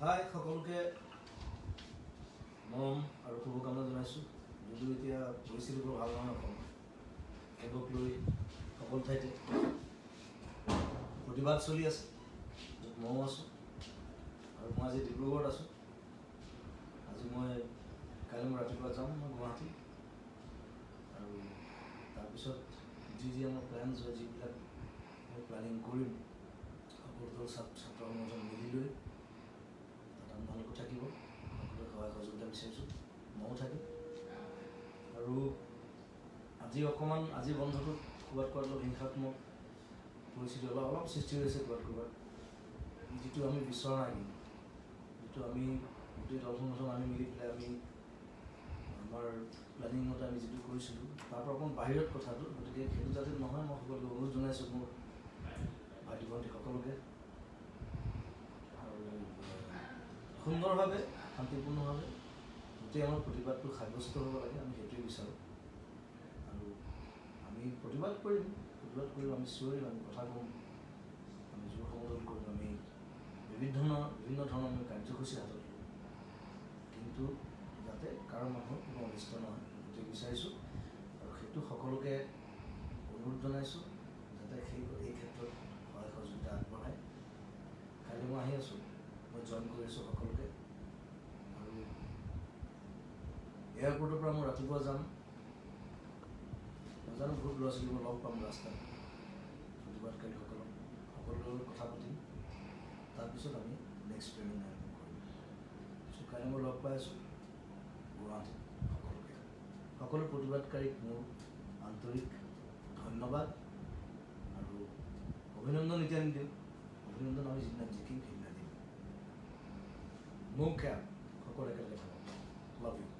হাই, সকলোকে মৰম আৰু শুভকামনা জনাইছোঁ। যদিও এতিয়া পৰিস্থিতি বৰ ভাল নহয় অসমত, কেবক লৈ সকলো ঠাইতে প্ৰতিবাদ চলি আছে, য'ত ময়ো আছোঁ আৰু মই আজি ডিব্ৰুগড়ত আছোঁ। আজি মই কাইলৈ মই ৰাতিপুৱা যাম মই গুৱাহাটী আৰু তাৰপিছত যি যি আমাৰ প্লেনছ হয়, যিবিলাক আমি প্লেনিং কৰিম সকলো দল, ছাত্ৰ ছাত্ৰ সংগঠন মিলি লৈ, তাত আপোনালোকো থাকিব। সকলোৰে সহায় সহযোগিতা বিচাৰিছোঁ, ময়ো থাকিম। আৰু আজি অকণমান আজি বন্ধটোত ক'ৰবাত ক'ৰবাত অলপ হিংসাত্মক পৰিস্থিতি অলপ অলপ সৃষ্টি হৈছে ক'ৰবাত ক'ৰবাত, যিটো আমি বিচৰা নাই। কিন্তু যিটো আমি গোটেই দল সংগঠন আমি মিলি পেলাই আমি আমাৰ প্লেনিং মতে আমি যিটো কৰিছিলোঁ, তাৰ পৰা অকণমান বাহিৰত কথাটো। গতিকে সেইটো যাতে নহয়, মই সকলোকে অনুৰোধ জনাইছোঁ, মোৰ ভাইটি ভণ্টি সকলোকে। আৰু সুন্দৰভাৱে, শান্তিপূৰ্ণভাৱে গোটেই আমাৰ প্ৰতিবাদটো সাব্যস্ত হ'ব লাগে, আমি সেইটোৱে বিচাৰোঁ। আৰু আমি প্ৰতিবাদ কৰিম, প্ৰতিবাদ কৰিম, আমি চিঞৰিম, আমি কথা ক'ম, আমি জোৰ সমদল কৰিম, আমি বিভিন্ন ধৰণৰ আমি কাৰ্যসূচী হাতত ল'ম, কিন্তু যাতে কাৰো মানুহৰ কোনো অনিষ্ট নহয়, সেইটোৱে বিচাৰিছোঁ। আৰু সেইটো সকলোকে অনুৰোধ জনাইছোঁ যাতে এই ক্ষেত্ৰত সহায় সহযোগিতা আগবঢ়ায়। কাইলৈ মই আহি আছোঁ, মই জইন কৰি আছোঁ সকলোকে। আৰু এয়াৰপৰ্টৰ পৰা মই ৰাতিপুৱা যাম। মই জানো বহুত ল'ৰা ছোৱালী মই লগ পাম ৰাস্তাত, প্ৰতিবাদকাৰীসকলক, সকলোৰে লগত কথা পাতিম। তাৰপিছত আমি নেক্সট প্লেনিং আৰম্ভ কৰিম। চ' কাইলৈ মই লগ পাই আছোঁ গুৱাহাটীত সকলোকে। সকলো প্ৰতিবাদকাৰীক মোৰ আন্তৰিক ধন্যবাদ আৰু অভিনন্দন এতিয়া নিদিওঁ। অভিনন্দন আমি যিদিনা জিকিম সেইদিনা দিম। ন' কেব, সকলো একেলগে থাকক। Love you.